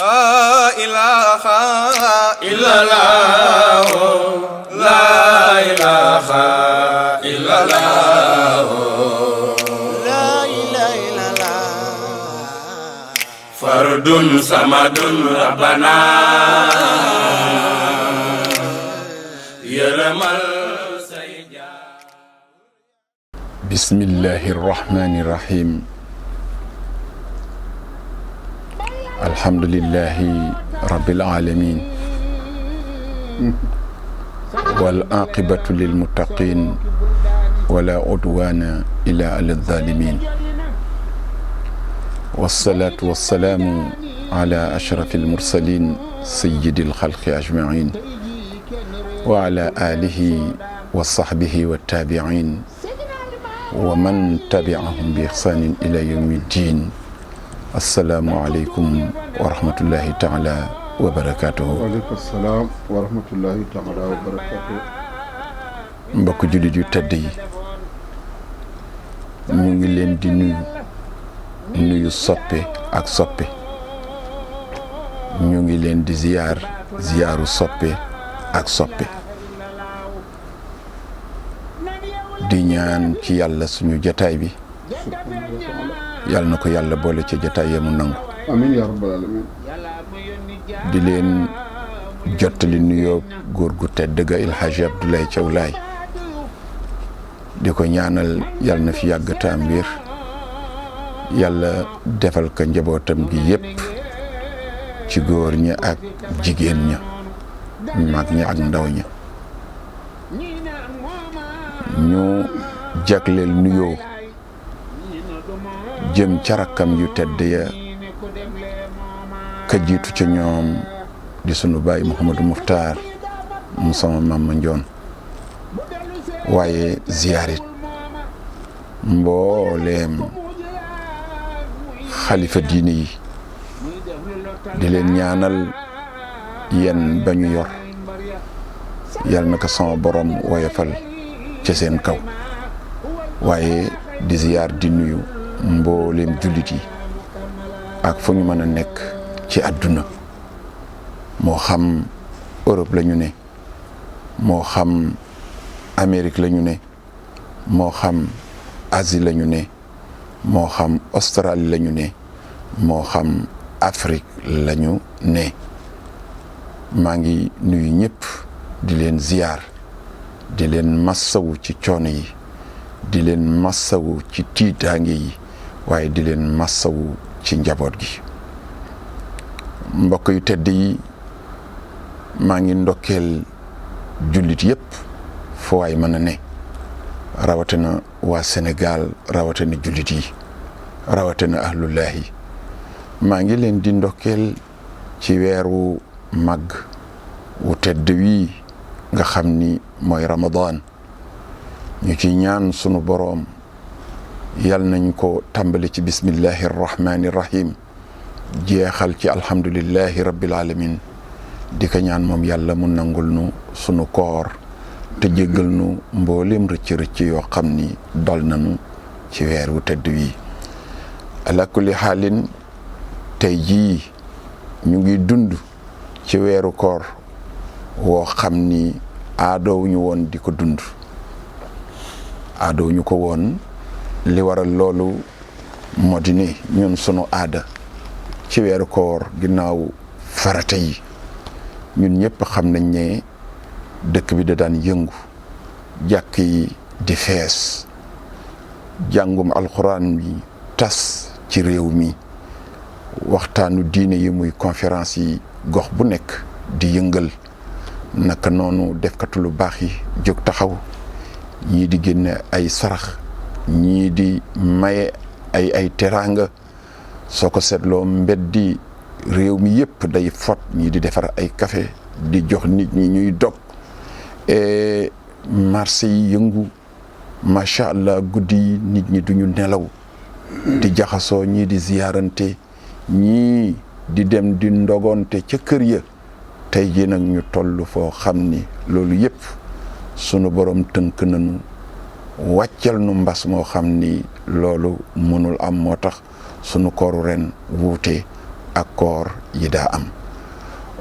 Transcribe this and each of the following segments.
La ilaha illallah, la ilaha illallah, la ilaha illallah. Fardun samadun rabbana yaramal sayja. Bismillahir rahmanir rahim. Alhamdulillahi rabbil alamin wal aqibatu lil muttaqin wala udwana illa alal zalimin wassalatu wassalamu ala ashrafil mursalin sayyidil khalqi ajma'in wa ala alihi wa sahbihi wa tabi'in wa man tabi'ahum bi ihsanin ila yawmiddin. Assalaamu aleykum wa rahmatullahi taala wa barakatuhu. waaleykum salaam wa rahmatullahi taala wa barakatuhu. mbokk jullit yu tedd yi ñu ngi leen di nuyu soppe ak soppe, ñu ngi leen di ziyaaru soppe ak soppe, di ñaan ci yàlla suñu jataay bi yàlla na ko yàlla boole ci jataay mu nangu. amiin yaa rabbal aalamiin. di leen jottali nuyoo góor gu tedd ga El Hadji Abdoulaye Thiaw Laye, di ko ñaanal yàlla na fi yàgg te am wér, yàlla defal ko njabootam gi yépp, ci góor ña ak jigéen ña, mag ña ak ndaw ña. ñu jagleel nuyoo jëm ca rakkam yu tedd ya, ka jiitu ca ñoom di sunu baay Mouhamadou Muxtaar mu sama maam ma njoon, waaye ziyaarit mbooleem xalifa diine yi, di leen ñaanal yen ba ñu yor yal na ko sama borom woyofal ca seen kaw, waaye di ziyaar di nuyu mbooleem jullit yi ak fu ñu mën a nekk ci àdduna, moo xam Europe la ñu ne, moo xam Amérique la ñu ne, moo xam Asie la ñu ne, moo xam Australie la ñu ne, moo xam Afrique la ñu ne. maa ngi nuyu ñëpp, di leen ziyaar, di leen massawu ci coono yi, di leen massawu ci tiitaange yi, waaye di leen massawu ci njaboot gi. mbokk yu tedd yi, maa ngi ndokkeel jullit yépp foo waay mën a ne, rawatina waa Sénégal, rawatina jullit yi, rawatina ahlullahi. maa ngi leen di ndokkeel ci weeru màgg wu tedd wii nga xam ni mooy Ramadan. ñu ci ñaan sunu boroom yal nañ ko tàmbali ci bismillahi rahmani rahim, jeexal ci alhamdulillahi rabbil alamin. di ko ñaan moom yàlla mu nangul nu sunu koor te jéggal nu mboolem rëcc-rëcc yoo xam ni dal nañu ci weer wu tedd wii. ala kulli xaalin, tey jii ñu ngi dund ci weeru koor woo xam ni aadowuñu woon di ko dund, aadowuñu ko woon. li waral loolu moo di ni ñun sunu aada ci weeru koor, ginnaaw farata yi, ñun ñëpp xam nañ ne dëkk bi da daan yëngu, jàkk yi di fees, jàngum alxuraan bi tas ci réew mi, waxtaanu diine yi muy conférence yi gox bu nekk di yëngal. naka noonu defkatu lu baax yi jóg taxaw, ñii di génne ay sarax, ñii di maye ay teraanga. soo ko seetloo mbeddi réew mi yëpp day fot, ñii di defar ay café di jox nit ñi ñuy dog, marché yi yëngu, macha allah. guddi yi nit ñi duñu nelaw, di jaxasoo, ñii di ziyaarante, ñii di dem di ndogonte ca kër ya. tey jii nag ñu toll foo xam ni loolu yëpp sunu borom tënk nañu, wàccal nu mbas moo xam ni loolu mënul am. moo tax sunu kooru ren wuute ak koor yi daa am.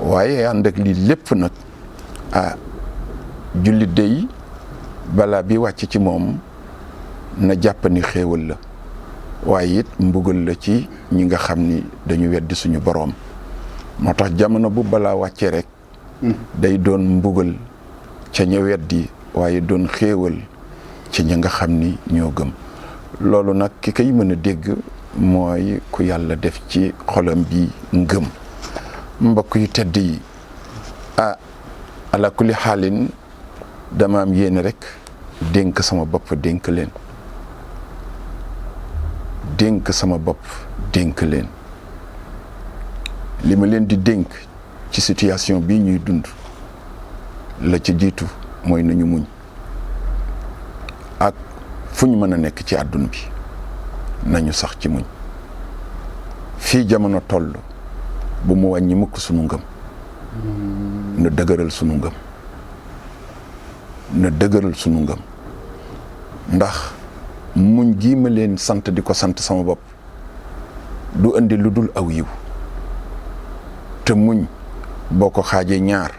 waaye ànd ak lii lépp nag jullit day balaa bi wàcc ci moom na jàpp ni xéewal la waaye it mbugal la ci ñi nga xam ni dañu weddi suñu boroom. moo tax jamono bu balaa wàccee rek day doon mbugal ca ña weddi waaye doon xéewal ci ñi nga xam ni ñoo gëm. loolu nag ki koy mën a dégg mooy ku yàlla def ci xolam bi ngëm. mbokk yu tedd yi ala kulli xaalin dama am yéene rek dénk sama bopp dénk leen li ma leen di dénk ci situation bii ñuy dund la ci jiitu mooy nañu muñ ak fu ñu mën a nekk ci àdduna bi nañu sax ci muñ. fii jamono toll bu mu wàññi mukk sunu ngëm na dëgëral sunu ngëm ndax muñ gii ma leen sant di ko sant sama bopp du indi lu dul aw yiw te muñ boo ko xaajee ñaar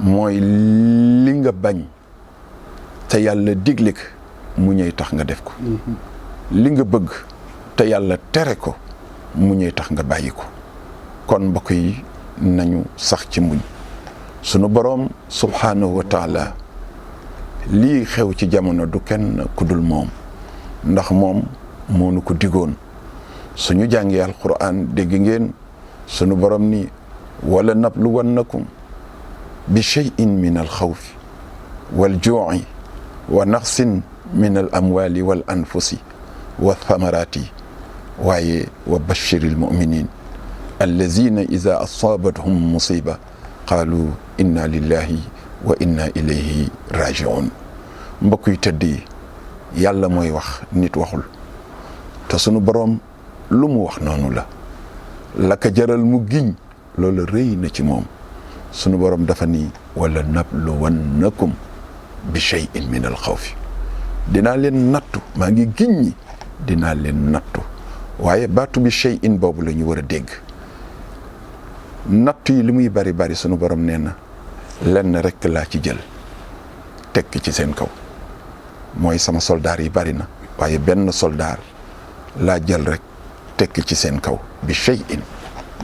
mooy li nga bañ te yàlla digle ko muñay tax nga def ko li nga bëgg te yàlla tere ko muñay tax nga bàyyi ko. kon mbokk yi nañu sax ci muñ. sunu boroom subhaanahu wa taala lii xew ci jamono du kenn ku dul moom ndax moom moo nu ko digoon. suñu jàngee alquran dégg ngeen sunu boroom ni wala nabluwannakum bi shay'in min alxawfi wal juu'i wa naqsin min al amwali wal anfusi wa thamarati waaye wa bashiril muminin allazina ida asaabathum musiba qaalu inna lillahi wa inna ilayhi rajiun. mbokk yu tëdd yi yàlla mooy wax nit waxul te sunu boroom lu mu wax noonu la ka jaral mu giñ loolu rëy na ci moom. sunu boroom dafa ni wala nabluwannakum bi shay'in min al xawfi dinaa leen nattu maa ngi giñ ñi dinaa leen nattu waaye baatu bi shay'in boobu la ñu war a dégg. nattu yi li muy bari bari sunu borom nee na lenn rekk laa ci jël tekki ci seen kaw mooy sama soldaar yi bari na waaye benn soldaar laa jël rek tekki ci seen kaw bi shay'in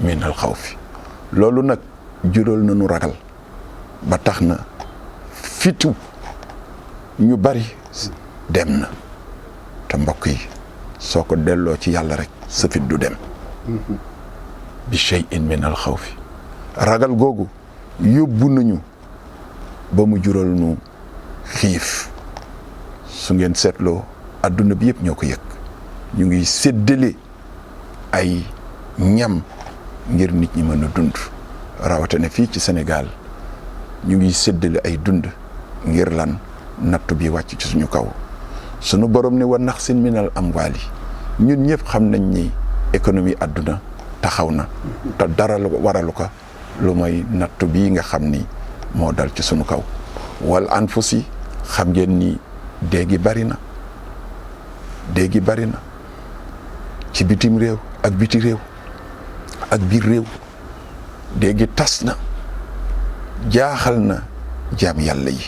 min al xawfi. loolu nag jural na nu ragal ba tax na fitu ñu bari dem na te mbokk yi soo ko delloo ci yàlla rek sa fit du dem. bi shay'in min al xawfi ragal googu yóbbu nañu ba mu jural nu xiif. su ngeen seetloo adduna bi yëpp ñoo ko yëg ñu ngi séddale ay ñam ngir nit ñi mën a dund rawatina fii ci Sénégal ñu ngi séddale ay dund ngir lan nattu bi wàcc ci suñu kaw. sunu borom ne wa naqsin minal amwaali ñun ñëpp xam nañ ni économie adduna taxaw na te dara waralu ko lu mooy nattu bii nga xam ni moo dal ci sunu kaw. wal anfusi xam ngeen ni déegi bari na ci bitim réew ak biti réew ak biir réew déegi tas na jaaxal na jaam yàlla yi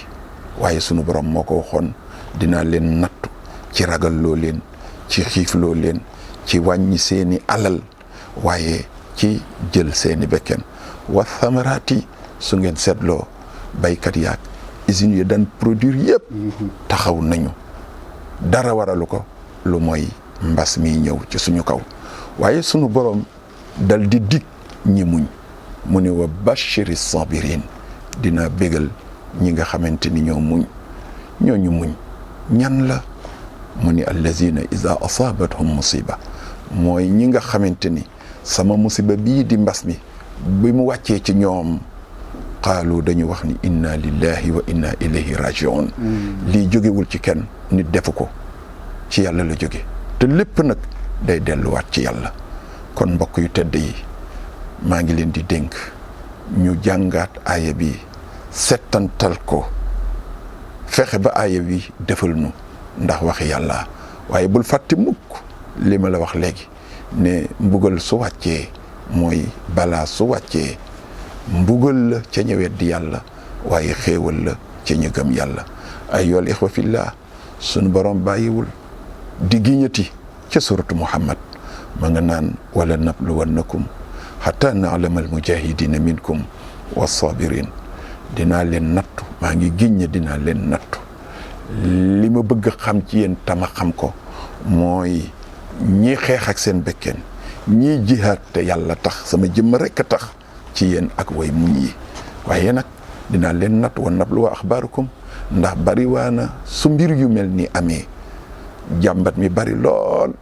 waaye sunu borom moo ko waxoon dinaa leen nattu ci ragal loo leen ci xiif loo leen ci wàññi seeni alal waaye ci jël seeni bekken wa thamaraati su ngeen seetloo baykat yaag usines yi daan produire yëpp taxaw nañu dara waralu ko lu mooy mbas mi ñëw ci suñu kaw waaye sunu borom dal di dig ñi muñ mu ne wa bashiri sabirin dina bégal ñi nga xamante ni ñoo muñ ñooñu muñ ñan la mu ni allazina ida asaabathum musiba mooy ñi nga xamante ni sama musiba bii di mbas mi bi mu wàccee ci ñoom qaalu dañu wax ni inna lillahi wa inna ilayhi rajiun lii jógewul ci kenn nit defu ko ci yàlla la jóge te lépp nag day delluwaat ci yàlla. kon mbokk yu tedd yi maa ngi leen di dénk ñu jàngaat aaya bi settantal ko fexe ba aaya bi defal nu ndax waxi yàlla waaye bul fàtte mukk li ma la wax léegi ne mbugal su wàccee mooy balaa su wàccee mbugal la ca ña weddi yàlla waaye xéewal la ca ña gëm yàlla. ay yool ixwa fillah sunu borom bàyyiwul di giñati ca suratu Muhammad ma nga naan wala nabluwannakum xata na'lama almujahidina minkum wassabirin. dinaa leen nattu, maa ngi giñ dinaa leen nattu. li ma bëgg a xam ci yéen tama xam ko mooy ñii xeex ak seen bekkeen, ñii jihaat te yàlla tax, sama jëmm rekk a tax ci yéen ak way muñ yi. waaye nag dinaa leen nattu wa nabluwa axbaarukum, ndax bari waana su mbir yu mel ni amee jàmbat mi bari lool,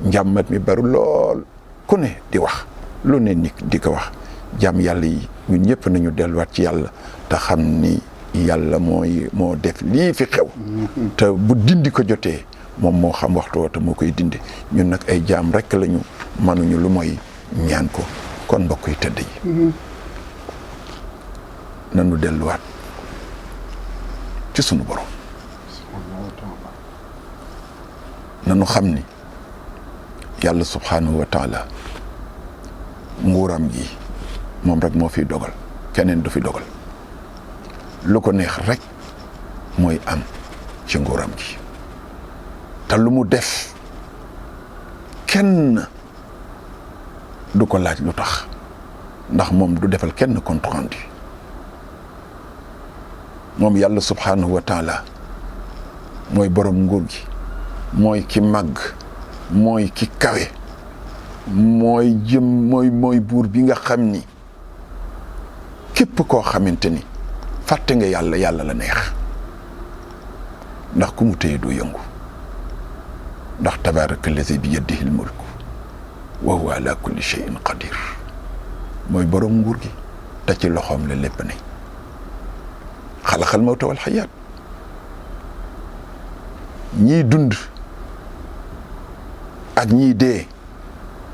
njàmbat mi bari lool, ku ne di wax lu ne nit di ko wax. jàmm yàlla yi ñun ñëpp nañu delluwaat ci yàlla te xam ni yàlla moo def lii fi xew. te bu dindi ko jotee moom moo xam waxtu woo te moo koy dindi. ñun nag ay jaam rekk lañu, mënuñu lu mooy ñaan ko. kon mbokk yi tëdd yi nanu delluwaat ci sunu borom. nanu xam ni yàlla subhanahu wa taala nguuram gi moom rek moo fiy dogal, keneen du fi dogal. lu ko neex rek mooy am ci nguuram gi te lu mu def kenn du ko laaj lu tax, ndax moom du defal kenn compte rendu. moom yàlla subhanahu wa taala mooy borom nguur gi, mooy ki màgg, mooy ki kawe, mooy buur bi nga xam ni képp koo xamante ni fàtte nga yàlla, yàlla la neex. ndax ku mu téye doo yëngu, ndax tabaraka allazi bi yadihi almulk wa huwa ala kulli shay'in qadir. mooy borom nguur gi te ci loxoom la lépp ne. xalaxal mawta wal xayaat, ñii dund ak ñii dee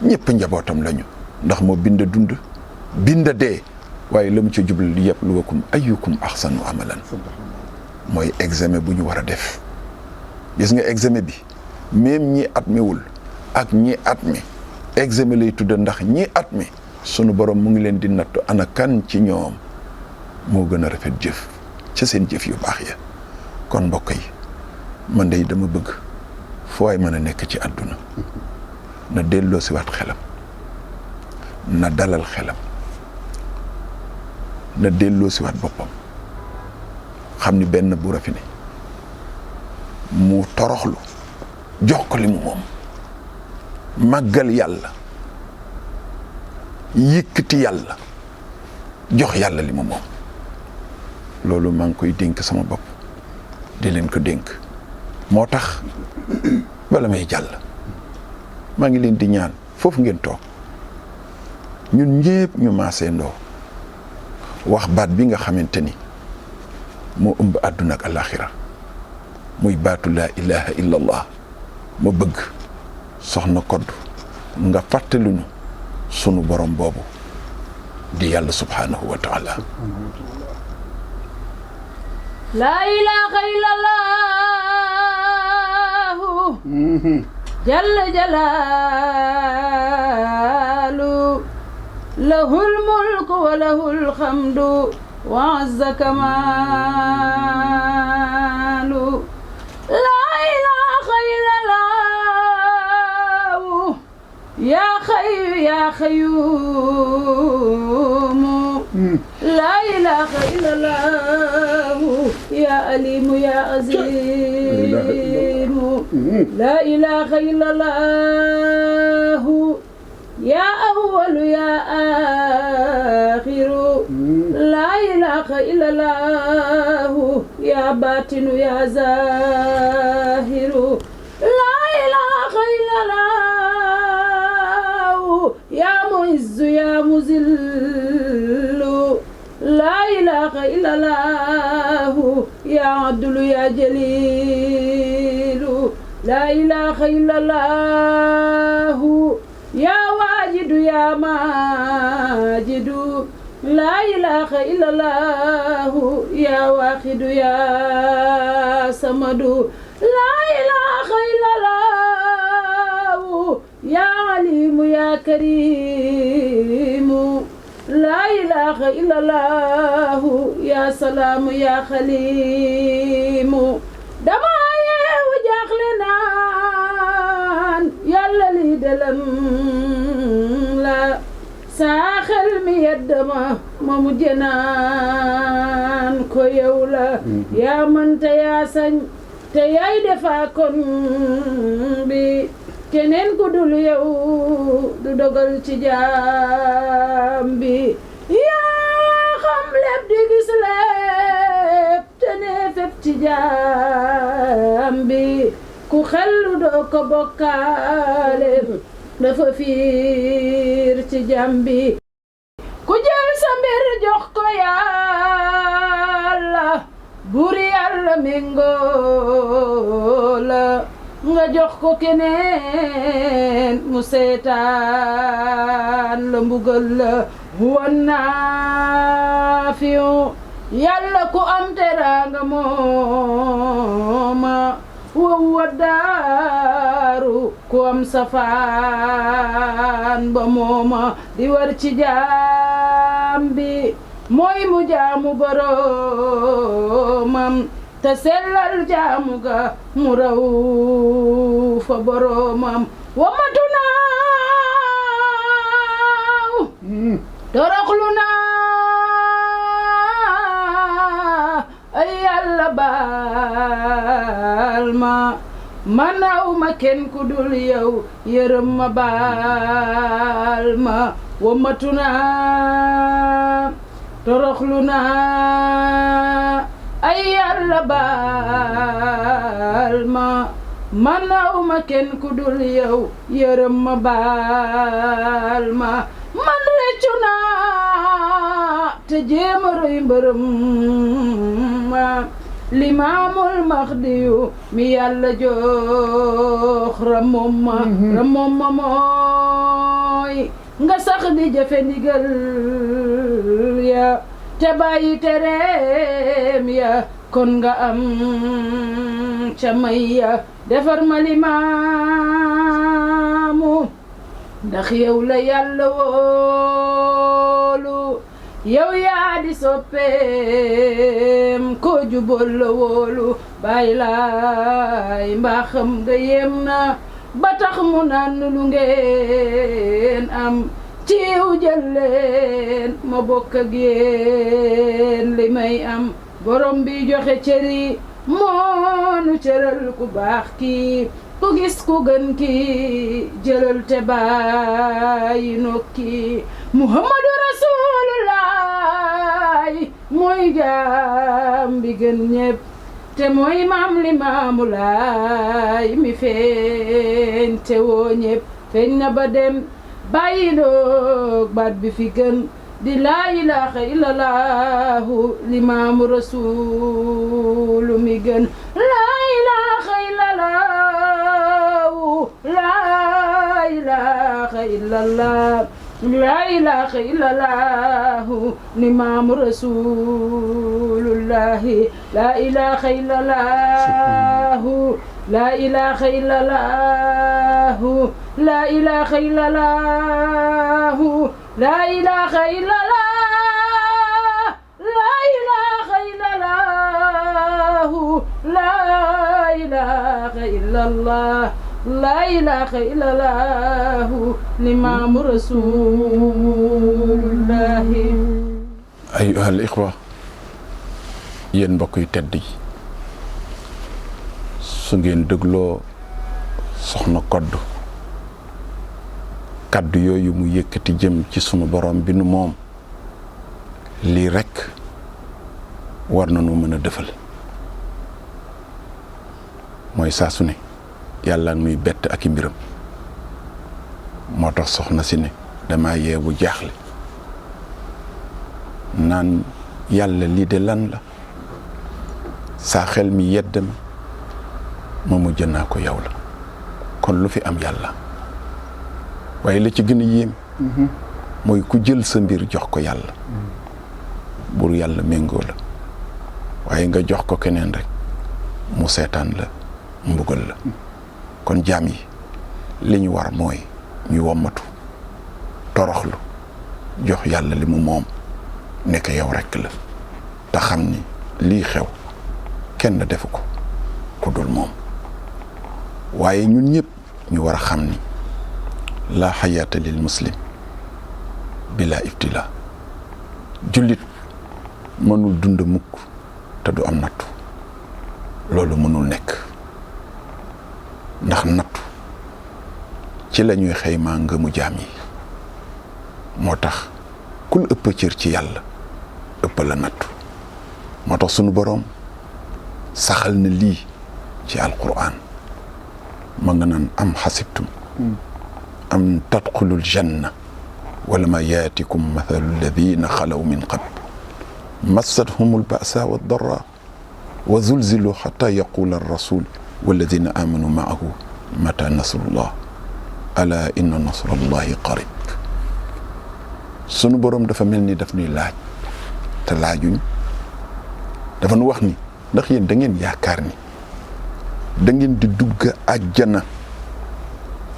ñëpp njabootam lañu, ndax moo bind dund bind dee. waaye la mu ca jublu li yabluwakum ayyukum ahsanu amalan, mooy examen bu ñu war a def. gis nga examen bi même ñi admiwul ak ñi admi examen lay tudda, ndax ñi admi sunu borom mu ngi leen di nattu ana kan ci ñoom moo gën a rafet jëf ca seen jëf yu baax ya. kon mbokk yi man day dama bëgg fu waay mën a nekk ci àdduna na delloo si waat xelam, na dalal xelam, na delloo si waat boppam, xam ni benn buur a fi ne, mu toroxlu jox ko li mu moom, màggal yàlla, yëkkati yàlla, jox yàlla li mu moom. loolu maa ngi koy dénk sama bopp, di leen ko dénk. moo tax bala may jàll maa ngi leen di ñaan foofu ngeen toog ñun ñépp ñu maasee ndoo wax baat bi nga xamante ni moo ëmb àdduna ak alaxira muy baatu laa ilaha illa allah. ma bëgg soxna Kodd nga fàttaluñu sunu borom boobu di yàlla subhanahu wa taala. laa ilaha illallahu jalla jalaalu lahul mulku wa lahul hamdu wa azza kamaalu. laa ilaha illallahu yaa xayyu yaa xayyuumu. laa ilaha illallahu yaa alimu yaa azimu. laa ilaha illallahu yaa awwalu yaa aaxiru. laa ilaha illallahu yaa baatinu yaa zaahiru. laa ilaha illallahu yaa muizzu yaa muzillu. laa ilaha illallahu yaa adlu yaa jalilu. laa ilaha illallahu yaa waajidu yaa maajidu. laa ilaha illallahu yaa waaxidu yaa samadu. laa ilaha illallahu yaa عليم يا كريم لا إله إلا الله يا سلام يا خليم دما وجاخل نان يلا لي دلم لا ساخل mi yeddama mamu jenaan ko yow la yaa mën te yaa sañ te yaay defa kon bi keneen ku dul yow du dogal ci jaam bi yaa xam lépp di gis lépp te ne fépp ci jaam bi ku xellu doo ko bokkaale dafa fiir ci jaam bi ku jël sa mbir jox ko yàlla buur yàlla méngoo la nga jox ko keneen mu seetaan la mbugal la huwa naafiu yàlla ku am teraanga mooma wa huwa daaru ku am safaan ba mooma di war ci jaam bi mooy mu jaamu boroomam te sellal jaamu ga mu raw fa boroomam wamatu naaw toroxlu naa ay yàlla baal ma manaw ma kenn ku dul yow yërëm ma baal ma wamatu naa toroxlu naa ay yàlla baal ma manaw ma kenn ku dul yow yërëm ma baal ma man reccu naa te jéema roy mbërëm ma limaamul maxdiyu mi yàlla jox ramom ma mooy nga sax di jëfe ndigal ya te bàyyi tereem ya kon nga am ca may ya defar ma limaamu ndax yow la yàlla woolu yow yaa di soppeem ko jubal la woolu bàyyi laay mbaaxam nga yem na ba tax mu naan lu ngeen am ciw jël leen ma bokk ak yéen li may am borom bi joxe cëri moonu cëral ku baax kii ku gis ku gën kii jëlal te bàyyi nokki Muhammadu Rasulullah mooy jaam bi gën ñépp te mooy maam li maamu laay mi feeñ te woo ñépp feeñ na ba dem bàyyi doog baat bi fi gën di laa ilaaha illallahu limaamu rasuulu mi gën laa ilaaha illallahu laa ilaaha illallah laa ilaaha illallahu limaamu rasuulullahi laa ilaaha illallahu laa ilaaha illallahu laa ilaaha illallahu laa ilaaha illallah laa ilaaha illallahu laa ilaaha illallah laa ilaaha illallahu limaamu rasuulullahi. ayyuhal ixwa, yéen mbokk yu tedd yi, su ngeen dégloo soxna Kodd kaddu yooyu mu yëkkati jëm ci sunu borom bi nu moom, lii rekk war na nu mën a defal. mooy saa su ne yàlla muy bett ak i mbiram. moo tax soxna si ne dama yeewu jaaxle naan yàlla lii de lan la, saa xel mi yedd ma mujj naa ko yow la, kon lu fi am yàlla. waaye la ci gën a yéem mooy ku jël sa mbir jox ko yàlla, buur yàlla méngoo la, waaye nga jox ko keneen rek mu seetaan la, mbugal la. kon jaam yi li ñu war mooy ñu wommatu toroxlu jox yàlla li mu moom nekk yow rekk la te xam ni lii xew kenn defu ko ku dul moom waaye ñun ñëpp ñu war a xam ni laa xayaata lil muslim bila ibtila jullit mënul dund mukk te du am nattu loolu mënul nekk ndax nattu ci la ñuy xëymaa ngëmu jaam yi moo tax kul ëpp cër ci yàlla ëpp la nattu moo tax sunu boroom saxal na lii ci alquran ma nga naan am xasibtum am tadxulul janna wala ma yaatikum mathalu alladina xalaw min qabl massathum albasa waddara wa zulzilu xata yaqula arrasul walladina amanu maahu mata nasrullah ala inna nasrallahi qarib sunu boroom dafa mel ni daf nuy laaj te laajuñ dafa nu wax ni ndax yéen da ngeen yaakaar ni da ngeen di dugg àjjana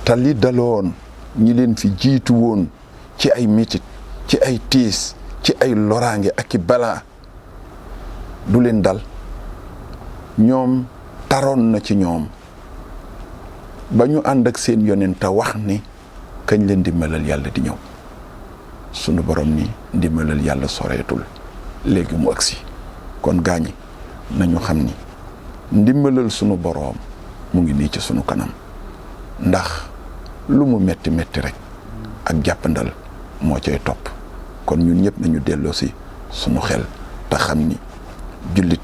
te li daloon ñi leen fi jiitu woon ci ay mitit ci ay tiis ci ay loraange ak i balaa du leen dal ñoom taroon na ci ñoom ba ñu ànd ak seen yonent te wax ni kañ leen ndimbalal yàlla di ñëw sunu borom ni ndimbalal yàlla soreetul léegi mu agsi kon gaañi nañu xam ni ndimbalal sunu boroom mu ngi nii ci sunu kanam ndax lu mu metti metti rek ak jàppandal moo cay topp kon ñun ñëpp nañu delloo si sunu xel te xam ni jullit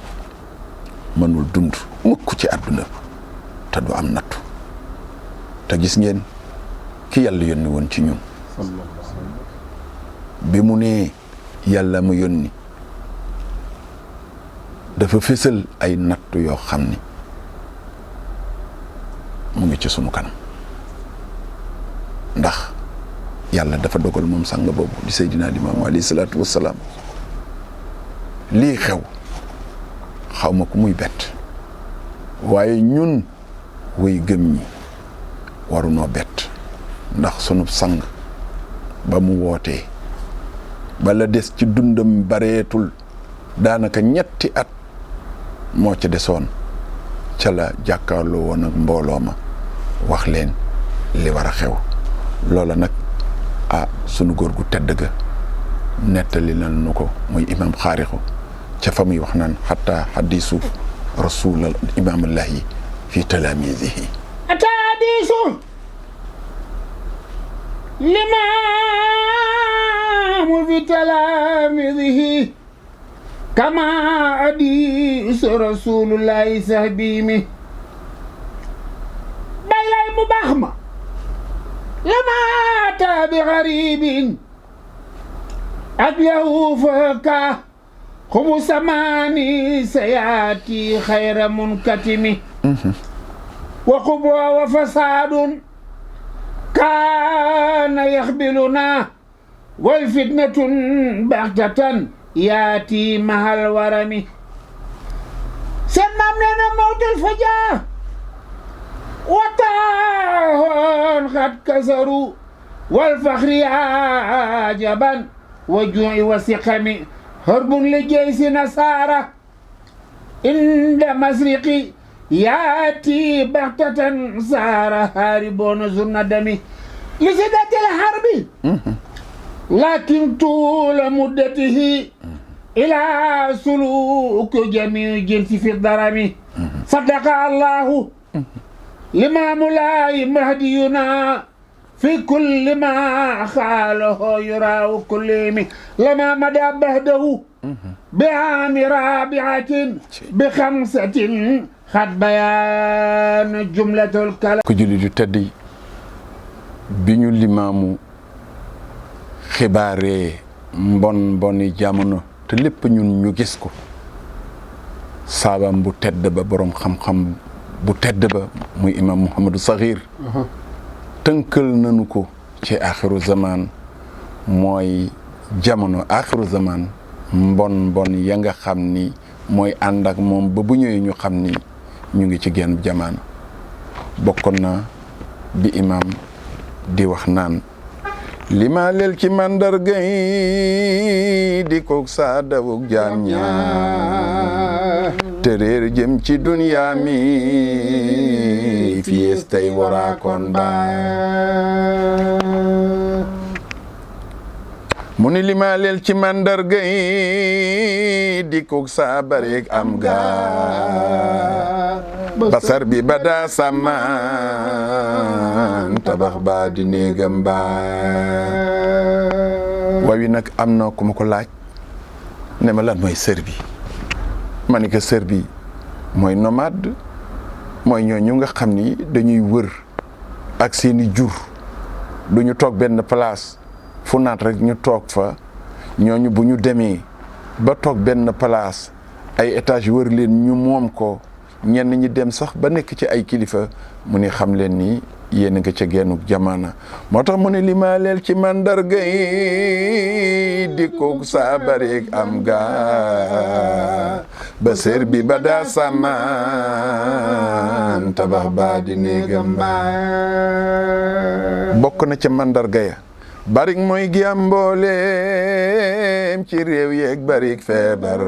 mënul dund mukk ci àdduna te du am nattu te gis ngeen ki yàlla yónni woon ci ñun bi mu nee yàlla mu yónni dafa fésal ay nattu yoo xam ni mu ngi ci sunu kanam ndax yàlla dafa dogal moom sang boobu di Seydina Limaamu alayhi salaatu wassalaam lii xew xaw ma ku muy bett waaye ñun way gëm ñi warunoo bett ndax sunu sang ba mu wootee bala des ci dundam bareetul daanaka 3 at moo ca desoon ca la jàkkaarloo woon ak mbooloo ma wax leen li war a xew loola nag sunu góor gu tedd ga nettali na nu ko muy imam xaarixu ca fa muy wax naan xataa xadisu rasul imamallahi fi talaamizihi ata hadisu limaamu fi talaamizihi kama hadisu rasulullahi sahbimi baylay mu baax ma lamaata bi garibin ak lahu faka xubu samaani sayaati xayra munkatimi wa xubwa wa fasaadun kaana yaxbiluna wal fitnatun baxtatan yaati mahal warami seen maam nee na mawtul fajaa wataahoon xat kasaru wal faxri ajaban wa juu'i wa siqami harbun li jaysi nasaara inda masriqi yaati baxtatan saara haariboona zunna dami li siddatil harbi lakin tuula muddatihi ila suluku jamiu jinsi fi darami sadaqa allahu limaamu laahi mahdiyuna fi kulli ma xaaloho yuraawu kullimi lama mada bahdahu bi aami rabiatin bi xamsatin xat bayaan jumlatul kala ko julli du tedd yi bi ñu limaamu xibaaree mboni jamono te lépp ñun ñu gis ko saabam bu tedd ba boroom xam-xam bu tedd ba muy imam Mouhamadou Sakhir tënkal nañu ko ci axiru zaman mooy jamono axiru zaman mbon ya nga xam ni mooy ànd ak moom ba bu ñëwee ñu xam ni ñu ngi ci genn jamono bokkoon na bi imam di wax naan li ma leel ci màndarga yi di koog saa dawug jaam ñaa te réer jëm ci duniyaa mi fies tey waraakoon baa mu ni li ma leel ci màndarga yi di koog saa bareeg am gaa basar bi ba daa sàmmaan tabax baa di néegam baa waaye nag am na ku ma ko laaj ne ma lan mooy sër bi ma ni ko sër bi mooy nomade mooy ñooñu nga xam ni dañuy wër ak seeni jur duñu toog benn place fu naat rek ñu toog fa ñooñu bu ñu demee ba toog benn place ay étage wër leen ñu moom ko ñenn ñi dem sax ba nekk ci ay kilifa mu ni xam leen ni yéen nga ca gennuk jamaana moo tax mu ne li ma leel ci màndarga yi di koog saa bareeg am gaa ba sër bi ba daa sàmmaan tabax baa di néegam baa bokk na ca màndarga ya barik mooy gi am mbooleem ci réew yeeg barik feebar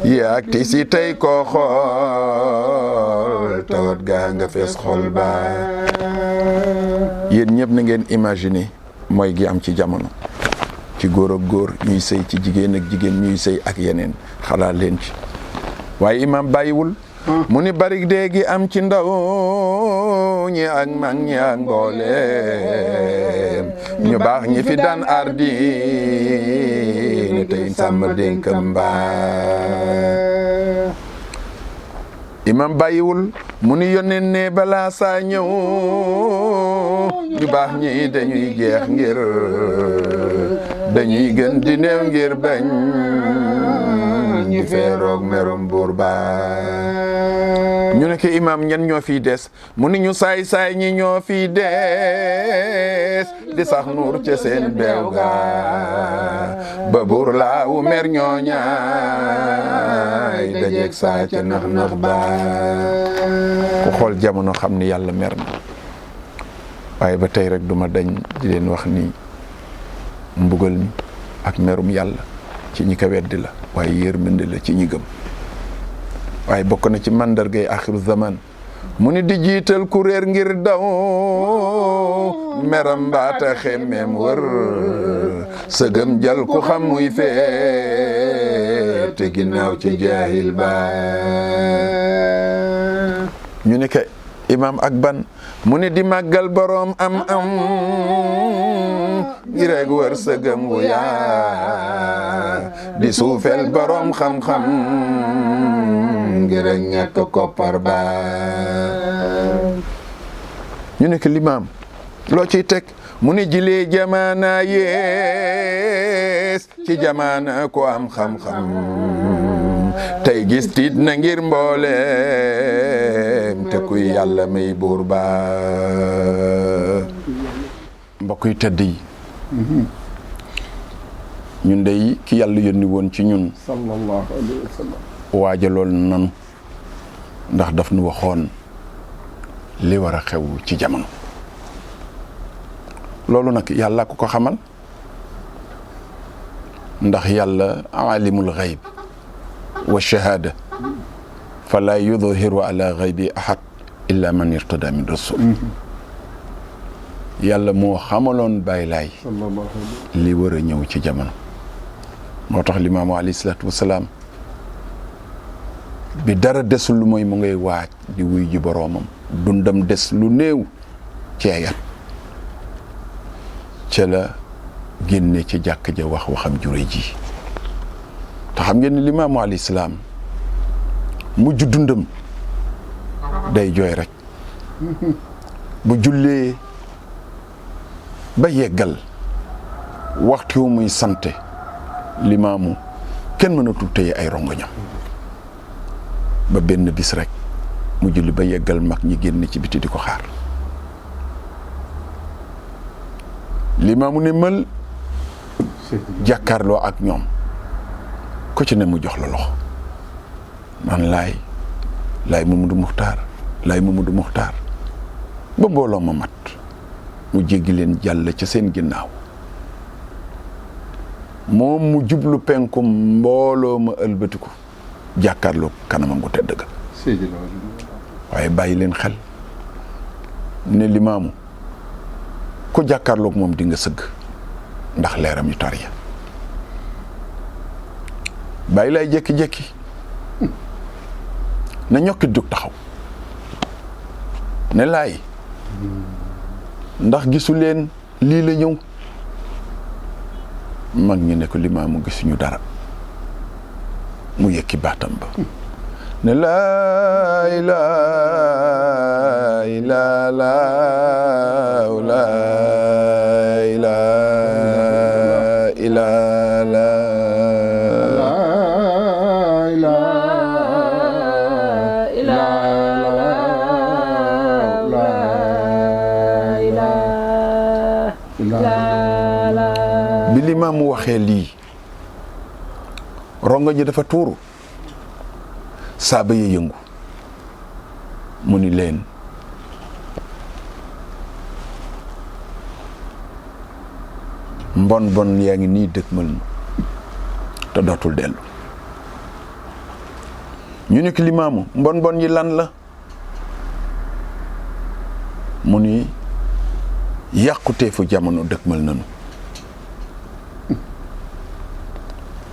yaag ti si tey koo xool tawat gaa nga fees xol ba yéen ñëpp na ngeen imaginer mooy gi am ci jamono ci góor ak góor ñuy sëy ci jigéen ak jigéen ñuy sëy ak yeneen xalaat leen ci waaye imam bàyyiwul mu ni barik dee gi am ci ndaw ñi ak mag ñi ak mbooleem ñu baax ñi fi daan ardi ne tey sàmm dénkam mbaa imam bàyyiwul mu ni yónneen ne balaa saa ñëw ñu baax ñi dañuy jeex ngir dañuy gën di néew ngir bañ ñi feeroog merum buur baa ñu ne ko imam ñan ñoo fiy des mu ni ñu saay-saay ñi ñoo fiy des di sax nuur ca seen beew ga ba buur laa wu mer ñooñaay dajeeg saa ca nax-nax baa ku xool jamono xam ni yàlla mer na waaye ba tey rek duma dañ di leen wax ni mbugal mi ak merum yàlla ci ñi ko weddi la waaye yërmande la ci ñi gëm waaye bokk na ci mandargay axiru zaman mu ni di jiital kuréer ngir daw meram mbaata xemmeem wër sëgëm jal ku xam muy fee te ginnaaw ci jaahil ba ñu ne ka imam ak ban mu ni di màggal boroom am ngir rek wër sëgëm wu yaa di suufel boroom xam-xam ngir rek ñàkk koppar ba ñu ne ko limaam loo ciy teg mu ni jilee jamaana yees ci jamaana ko am xam-xam tey gis tiit na ngir mbooleem te kuy yàlla may buur ba mbokk yu tedd yi ñun dey ki yàlla yónni woon ci ñun sallallahu alayhi wa sallam waajaloon nanu ndax daf nu waxoon li war a xew ci jamono loolu nag yàlla ku ko xamal ndax yàlla alimul xayb wa shahada fala yudhiru ala xaybi ahad illa man irtada min rasul yàlla moo xamaloon Baay Laay li war a ñëw ci jamono moo tax limaamu alayhi salaatu wasalaam bi dara desul lu mooy mu ngay waaj di wuy ji boroomam dundam des lu néew ci ay at ca la génne ci jàkk ja wax waxam jure ji te xam ngeen ni limaamu alayhi salaam mujj dundam day jooy rek bu jullee ba yeggal waxtu wu muy sante limaamu kenn mënatul téye ay rongoñam ba benn bis rek mu julli ba yeggal mag ñi génn ci biti di ko xaar limaamu ne mël jàkkaarloo ak ñoom ku ci ne mu jox la loxo man laay Mamadou Muxtaar ba mbooloo ma mat mu jéggi leen jàll ca seen ginnaaw moom mu jublu penku mbooloo ma ëlbatiku jàkkaarloo kanamam gu tedd ga waaye bàyyi leen xel ne limaamu ku jàkkaarloog moom di nga sëgg ndax leeram yu tar ya bàyyi lay jékki-jékki na ñokkit jóg taxaw ne laay ndax gisu leen lii la ñëw mag ñi ne ko limaamu gisuñu dara mu yëkki baatam ba ne laa ilaaha illallaah laa ilaaha illallaah bi limaamu waxee lii rongo ñi dafa tuuru saaba ya yëngu mu ni leen mbon bon yaa ngi nii dëkkmal nu te dootul dellu ñu ne ko limaamu mbon bon yi lan la mu ni yàquteefu jamono dëkkmal nanu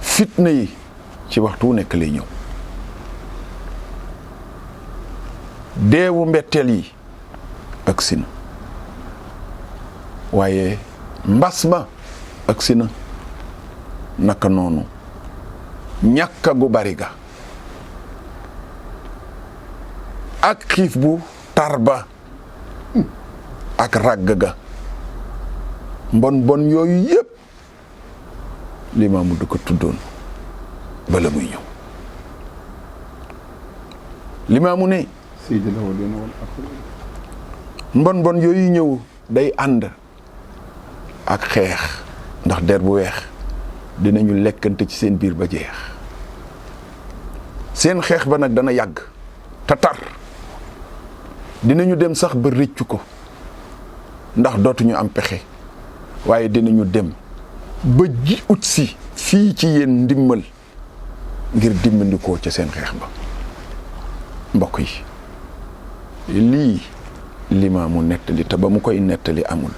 fitna yi ci waxtu wu nekk lay ñëw deewu mbetteel yi agsi na waaye mbas ma agsi na naka noonu ñàkka gu bari ga ak xiif bu tar ba ak ràgg ga mbon bon yooyu yépp limaamu du ko tuddoon bala muy ñëw limaamu ne mbon bon yooyu ñëw day ànd ak xeex ndax der bu weex dinañu lekkante ci seen biir ba jeex seen xeex ba nag dana yàgg te tar dinañu dem sax ba rëccu ko ndax dootuñu am pexe waaye dinañu dem ba ji ut si fii ci yéen ndimmal ngir dimbandikoo ca seen xeex ba mbokk yi lii limaamu nettali te ba mu koy nettali amul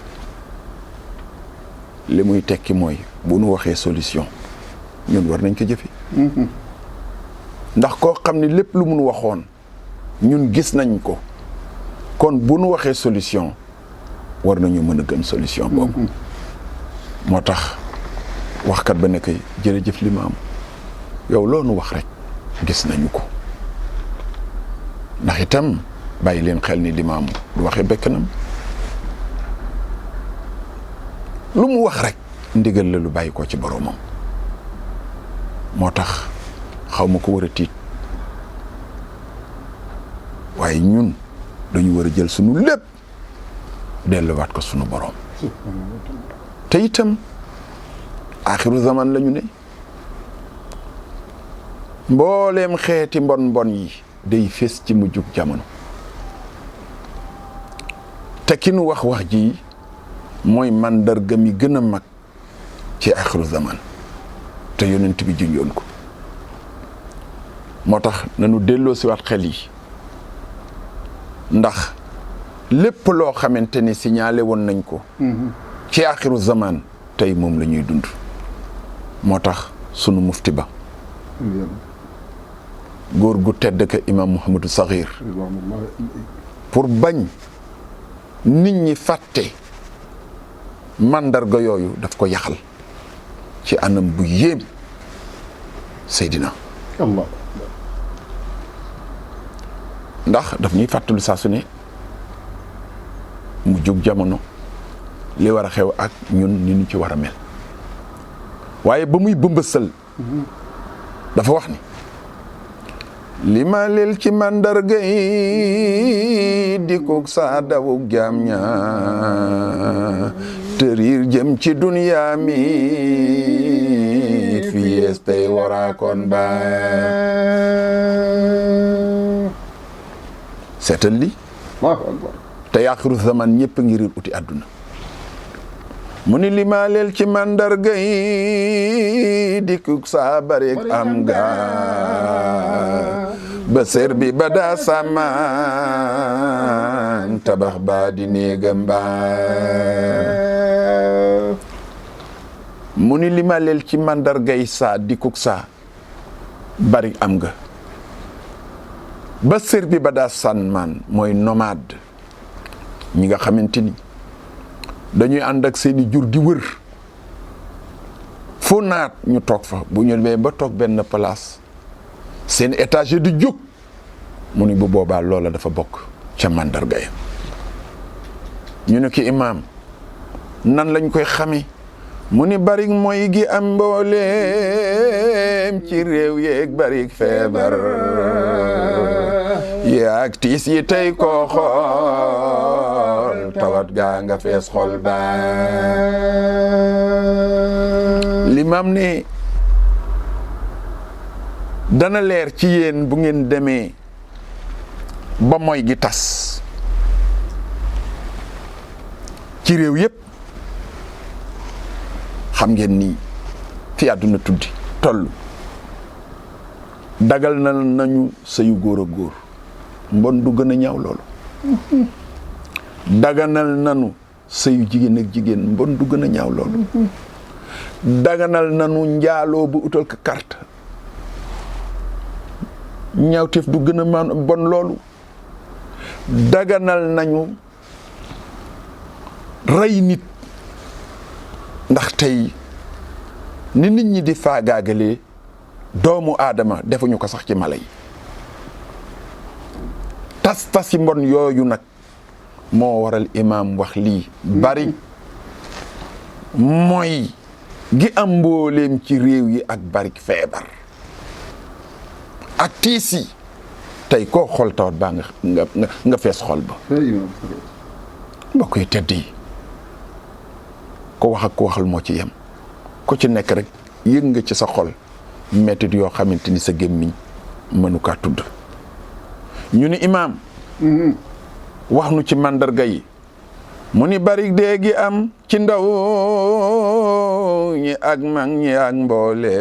li muy tekki mooy bu nu waxee solution ñun war nañ ko jëfe ndax koo xam ne lépp lu mun waxoon ñun gis nañ ko kon bu nu waxee solution war nañu mën a gëm solution boobu moo tax waxkat ba nekk jërëjëf limaamu yow loonu wax rek gis nañu ko ndax itam bàyyi leen xel ni limaamu du waxee bekkanam lu mu wax rek ndigal la lu bàyyi ko ci boroomam moo tax xaw ma ko war a tiit waaye ñun dañu war a jël sunu lépp delluwaat ko sunu boroom te itam axiru zaman lañu ne mbooleem xeeti mbon mbon yi day fés ci mujjug jamono te ki nu wax ji mooy màndarga mi gën a mag ci axiru zaman te yonent bi junjoon ko moo tax nañu delloo si waat xel yi ndax lépp loo xamante ni signalé woon nañ ko ci axiru zaman tey moom la ñuy dund moo tax sunu mufti ba góor gu tedd ka imam Mouhamadou Sakhir pour bañ nit ñi fàtte mandarga yooyu daf ko yaxal ci anam bu yéem Seydina Allah ndax daf ñuy fàttalu saa su ne mu jóg jamono li war a xew ak ñun ni ñu ci war a mel waaye ba muy bëmbësal dafa wax ni li ma leel ci mandarga yi di ko saa dawug jaam ña tëriir jëm ci duniyaa mi fi yees tey waraakoon ba seetal li te axiru zaman ñëpp ngi riir uti àdduna mu ni limaaleel ci màndarga yi dikkug saa barik am ga ba sër bi ba daa sàmmaan tabax baa di néegam baa mu ni limaaleel ci màndarga yi saa dikkug saa barik am ga ba sër bi ba daa sàmmaan mooy nomade ñi nga xamante ni dañuy ànd ak seeni jur di wër fu naat ñu toog fa bu ñu demee ba toog benn place seen étage di jóg mu ni bu boobaa loola dafa bokk ca màndarga ya ñu ne ki imaam nan lañ koy xame mu ni barik mooy gi am mbooleem ci réew yeeg barik feebar yaag tiis yi tey koo xool tawat gaa nga fees xol ba limaam ne dana leer ci yéen bu ngeen demee ba mooy gi tas ci réew yépp xam ngeen ni fi àdduna tuddi toll dagal na nañu sëyu góor a góor mbon du gën a ñaaw loolu daganal nanu sëyu jigéen ak jigéen mbon du gën a ñaaw loolu daganal nanu njaaloo bu utal ko carte ñaawteef du gën a bon loolu daganal nañu rey nit ndax tey ni nit ñi di faagaagalee doomu aadama defuñu ko sax ci mala yi tas yi mbon yooyu nag moo waral imaam wax lii bari mooy gi am mbooleem ci réew yi ak barik feebar ak tiis yi tey koo xol tawat baa nga fees xol ba mbokk yi tedd yi ko wax ak ko waxal moo ci yem ku ci nekk rek yëg nga ci sa xol mettit yoo xamante ni sa gémmiñ mënu kaa tudd ñu ni imaam wax nu ci màndarga yi mu ni bari dee gi am ci ndaw ñi ak mag ñi ak mboole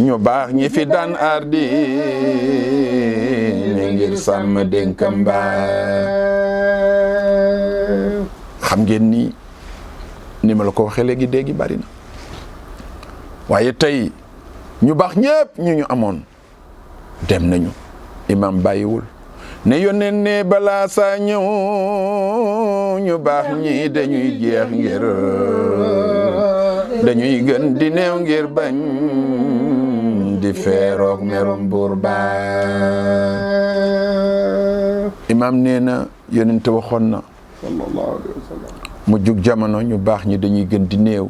ñu baax ñi fi daan ardi ni ngir sàmm dénkam baa xam ngeen ni ma la ko waxee léegi dee gi bari na waaye tey ñu baax ñépp ñu amoon dem nañu imam bàyyiwul ne yónneen ne balaa saa ñëw ñu baax ñi dañuy jeex ngir dañuy gën di néew ngir bañ di feeroog merum buur ba imam nee na yónnente waxoon na sallallahu alayhi wa sallam mu jug jamono ñu baax ñi dañuy gën di néew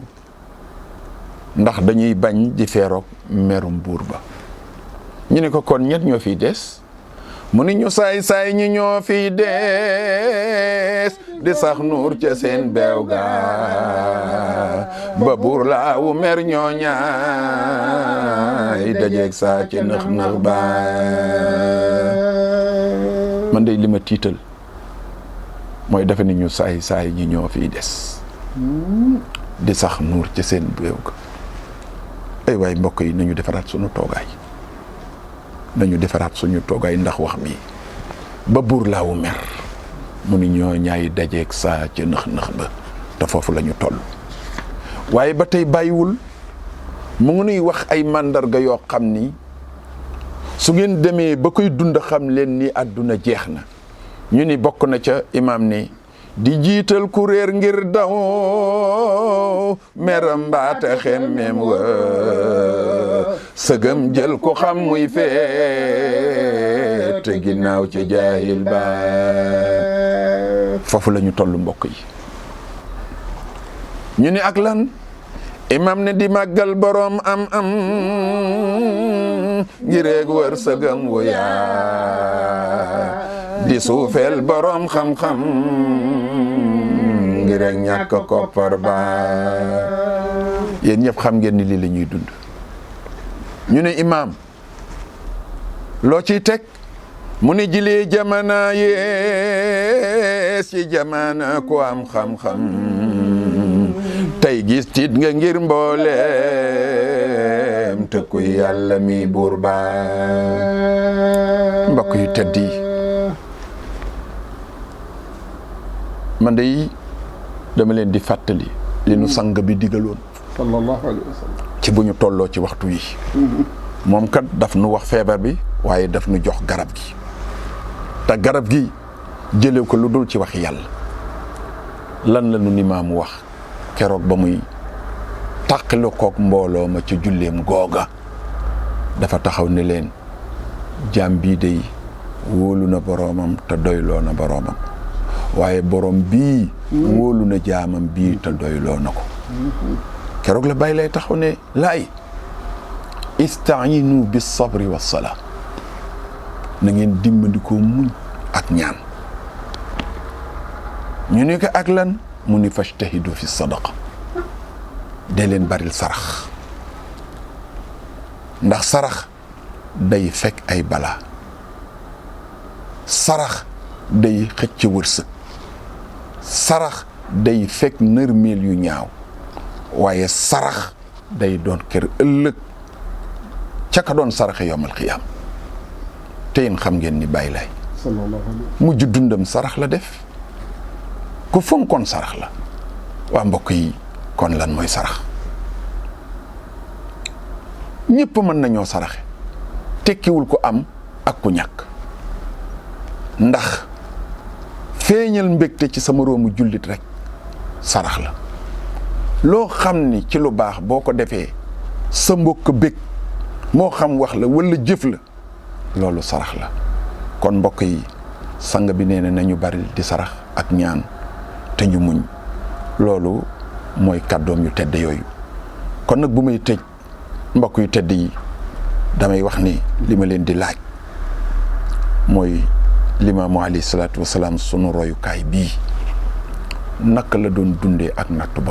ndax dañuy bañ di feeroog merum buur ba ñu ne ko kon ñett ñoo fiy des mu ni ñu saay-saay ñi ñoo fiy des di sax nuur ca seen beew ga ba buur laawu mer ñoo ñaay dajeeg saa ci nëx-nëx ba man day li ma tiital mooy defe ni ñu saay-saay ñi ñoo fiy des di sax nuur ca seen beew ga ay waay mbokk yi nañu defaraat sunu toogaay ndax wax bi ba buur laawu mer mu ni ñoo ñaay dajeeg saa ca nëx-nëx ba te foofu la ñu toll waaye ba tey bàyyiwul mu ngi nuy wax ay màndarga yoo xam ni su ngeen demee ba koy dund xam leen ni àdduna jeex na ñu ni bokk na ca imaam ni di jiital kuréer ngir daw meram mbaata xemmem wa sëgëm jël ko xam muy feet te ginnaaw ci jaahil ba foofu la ñu toll mbokk yi ñu ni ak lan imam ne di màggal boroom am ngireeg wër sëgëm wu yaa di suufeel boroom xam-xam ngireeg ñàkk koppar ba yéen ñëpp xam ngeen ni lii la ñuy dund ñu ne imaam loo ciy teg mu ne jilee jamana yees ci jamana ku am xam-xam tey gis tiit nga ngir mbooleem tëkku yàlla mi buur ba. mbokk yu tedd yi man de dama leen di fàttali li nu sang bi digaloon sallallahu alayhi wa sallam. ci bu ñu tolloo ci waxtu wi moom kat daf nu wax feebar bi waaye daf nu jox garab gi te garab gi jëlee ko lu dul ci wax yàlla. lan la nu ni maamu wax keroog ba muy tàqale kook mbooloo ma ca julleem googa dafa taxaw ne leen jaam bii dey wóolu na boroomam te doyloo na boroomam waaye boroom bii wóolu na jaamam bii te doyloo na ko. keroog la bàyyi lay taxaw ne laay istaayinu bis sabri was salaa na ngeen dimbandikoo muñ ak ñaan. ñu ne ko ak lan mu ni fajtahidu fi sadaqa dee leen baril sarax ndax sarax day fekk ay balaa sarax day xëcc wërsëg sarax day fekk nërmeel yu ñaaw waaye sarax day doon kër ëllëg ca ka doon saraxe yowmal xiyaam te yéen xam ngeen ni Baay Laay mujj dundam sarax la def ku fonkoon sarax la. waa mbokk yi kon lan mooy sarax ñëpp mën nañoo saraxe tekkiwul ku am ak ku ñàkk ndax feeñal mbégte ci sa moroomu jullit rek sarax la. loo xam ni ci lu baax boo ko defee sa mbokk bég moo xam wax la walla jëf la loolu sarax la. kon mbokk yi sang bi nee na nañu bari di sarax ak ñaan te ñu muñ loolu mooy kàddoom yu tedd yooyu. kon nag bu may tëj mbokk yu tedd yi damay wax ni li ma leen di laaj mooy limaamu alayhi salaatu wasalaam sunu royukaay bii naka la doon dundee ak nattu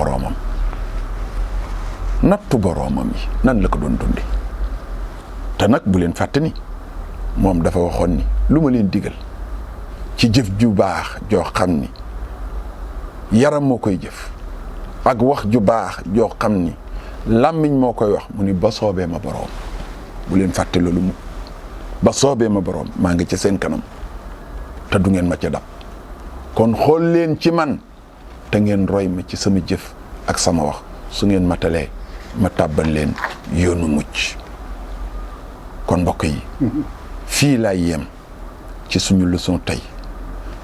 boroomam yi nan la ko doon dundee. te nag bu leen fàtte ni moom dafa waxoon ni lu ma leen digal ci jëf ju baax joo xam ni yaram moo koy jëf ak wax ju baax joo xam ni làmmiñ moo koy wax mu ni ba soobee ma boroom. bu leen fàtte loolu mu ba soobee ma boroom maa ngi ci seen kanam te du ngeen ma ca dab kon xool leen ci man te ngeen roy ma ci sama jëf ak sama wax su ngeen matalee ma tàbbal leen yoonu mucc. kon mbokk yi fii laay yem ci suñu leçon tey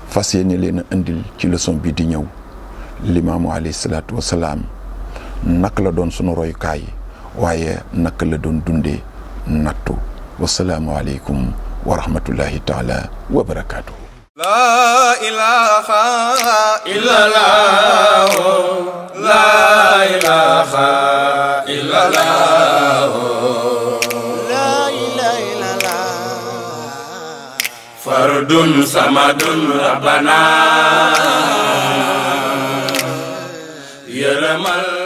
fas yéene leen a indil ci leçon bi di ñëw limaamu alayhi salaatu wasalaam naka la doon sunu royukaay waaye naka la doon dundee nattu. wasalaamu aleykum wa rahmatullahi taala wa barakaatuhu. La ilaha illallah, la ilaha illallah, la ilaha illallah. Fardun samadun rabbana yaramal